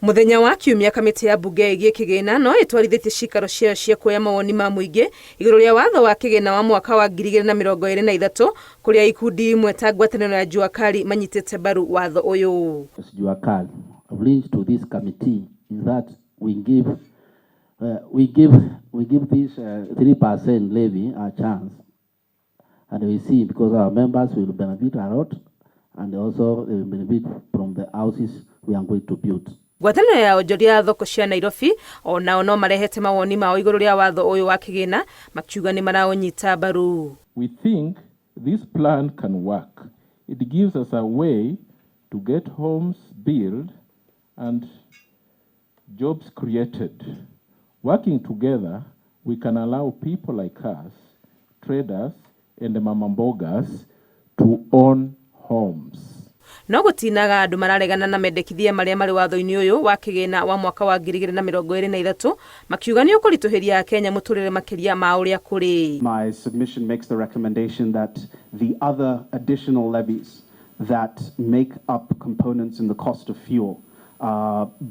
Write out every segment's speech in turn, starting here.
Mũthenya wa Kiumia kamĩtĩ ya mbunge ĩgiĩ kĩgĩna no ĩtwarithĩtie ciikaro ciayo cia kuoya mawoni ma mũingĩ igũrũ rĩa watho wa kĩgĩna wa mwaka wa 2023, kũrĩa ikundi imwe ta ngwatanĩro ya Jua Kali manyitĩte mbaru watho ũyũ. Jua Kali brings to this committee is that we give this 3% levy a chance, and we see, because our members will benefit a lot and also they will benefit from the houses we are going to build. Ngwatanĩro ya onjoria ya thoko cia Nairobi o nao no marehete mawoni mao igũrũ rĩa watho ũyũ wa kĩgĩna, makiuga nĩ maraũnyita mbaru. We think this plan can work. It gives us a way to get homes built and jobs created. Working together, we can allow people like us, traders and mama mbogas, to own homes. No gũtinaga andũ mararegana na mendekithia marĩa marĩ watho-inĩ ũyũ wa kĩgĩna wa mwaka wa 2023, makiuga nĩ ũkũritũhĩria Akenya mũtũrĩre makĩria ma ũrĩa kũrĩ. My submission makes the recommendation that the other additional levies that make up components in the cost of fuel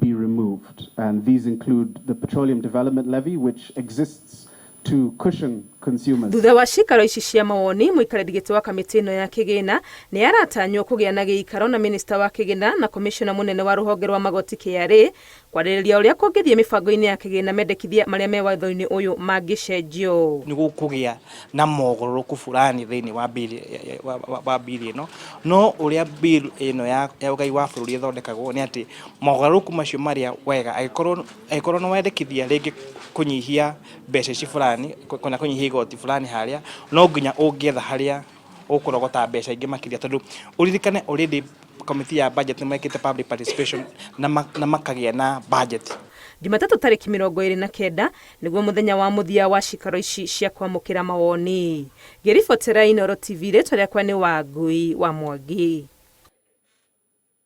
be removed. And these include the Petroleum Development Levy, which exists to cushion consumers. Thutha wa cikaro ici cia mawoni, mũikarĩri gĩtĩ wa kamĩtĩ ĩno ya kĩgĩna nĩ aratanywo kũgĩa na gĩikaro na minista wa kĩgĩna na komishona mũnene wa rũhonge rwa magoti KRA kwarĩrĩria ũrĩa kũngĩthiĩ mĩbango-inĩ ya kĩgĩna mendekithia marĩa me watho-inĩ ũyũ mangĩcenjio. Nĩ gũkũgĩa na mogarũrũku fulani thĩinĩ wa bill wa bill ĩno, no ũrĩa bill ĩno ya ũgai wa bũrũri ĩthondekagwo nĩ atĩ mogarũrũku macio marĩa wega angĩkorwo nĩ wendekithia rĩngĩ kũnyihia mbeca ici fulani kana kũnyihia igoti fulani harĩa, no nginya ũngĩetha harĩa ũkũrogota mbeca ingĩ makĩria, tondũ ũririkane already committee ya budget nĩ mekĩte public participation na makagĩa na budget. Jumatatũ tarĩki 29 nĩguo mũthenya wa mũthia wa cikaro ici cia kwamũkĩra mawoni. Ngĩribotera Inooro TV, rĩtwa rĩakwa nĩ Wangui wa Mwangi.